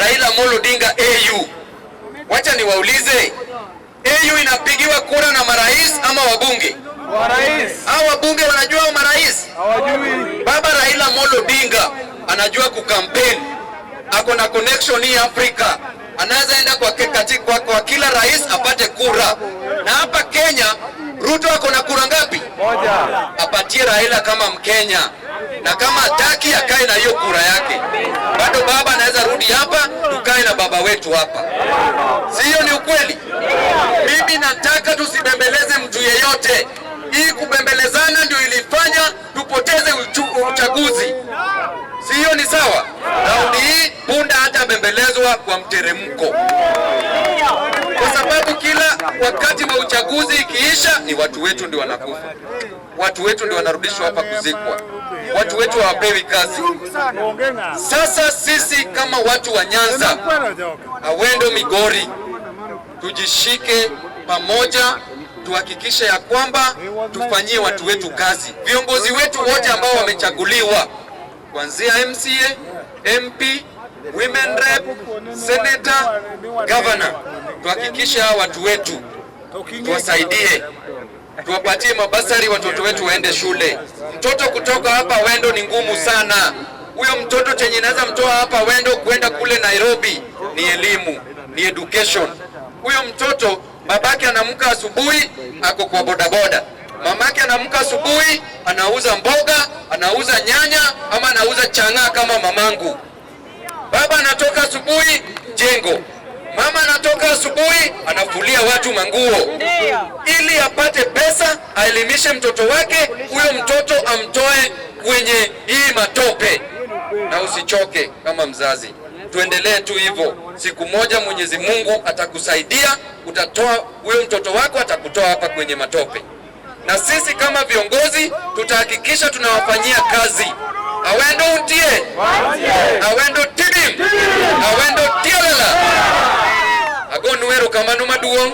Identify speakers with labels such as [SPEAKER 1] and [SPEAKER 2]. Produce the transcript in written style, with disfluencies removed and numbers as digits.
[SPEAKER 1] Raila Amolo Odinga AU. Wacha niwaulize, AU inapigiwa kura na marais ama wabunge?
[SPEAKER 2] Marais.
[SPEAKER 1] Hao wabunge wanajua hao marais?
[SPEAKER 2] Hawajui.
[SPEAKER 1] Baba Raila Amolo Odinga anajua kukampeni, ako na connection hii Afrika, anaweza enda kwa kila rais apate kura. Na hapa Kenya Ruto ako na kura ngapi?
[SPEAKER 2] Moja.
[SPEAKER 1] Apatie Raila kama Mkenya, na kama hataki akae na hiyo kura yake. Bado baba anaweza rudi hapa, tukae na baba wetu hapa, si hiyo ni ukweli? Mimi nataka tusibembeleze mtu yeyote. Hii kubembelezana ndio ilifanya tupoteze uchaguzi, si hiyo ni sawa? Raundi hii punda hatabembelezwa kwa mteremko, kwa sababu kila wakati wa uchaguzi ikiisha, ni watu wetu ndio wanakufa, watu wetu ndio wanarudishwa hapa kuzikwa, watu wetu hawapewi kazi. Sasa sisi kama watu wa Nyanza, Awendo, Migori, tujishike pamoja, tuhakikishe ya kwamba tufanyie watu wetu kazi. Viongozi wetu wote ambao wamechaguliwa kuanzia MCA, MP, women rep, senator, governor, tuhakikishe hawa watu wetu tuwasaidie, tuwapatie mabursary, watoto wetu waende shule. Mtoto kutoka hapa Wendo ni ngumu sana. Huyo mtoto chenye inaweza mtoa hapa Wendo kwenda kule Nairobi ni elimu, ni education. Huyo mtoto babake anamka asubuhi ako kwa bodaboda, mamake anamka asubuhi anauza mboga, anauza nyanya ama anauza chang'aa kama mamangu. Baba anatoka asubuhi jengo, mama anatoka asubuhi anafulia watu manguo ili apate pesa aelimishe mtoto wake, huyo mtoto amtoe kwenye hii matope. Na usichoke kama mzazi, tuendelee tu hivyo. Siku moja Mwenyezi Mungu atakusaidia, utatoa huyo mtoto wako, atakutoa hapa kwenye matope. Na sisi kama viongozi tutahakikisha tunawafanyia kazi. Awendo untie, Awendo tidim, Awendo tialala. Agonu erokamano maduong'.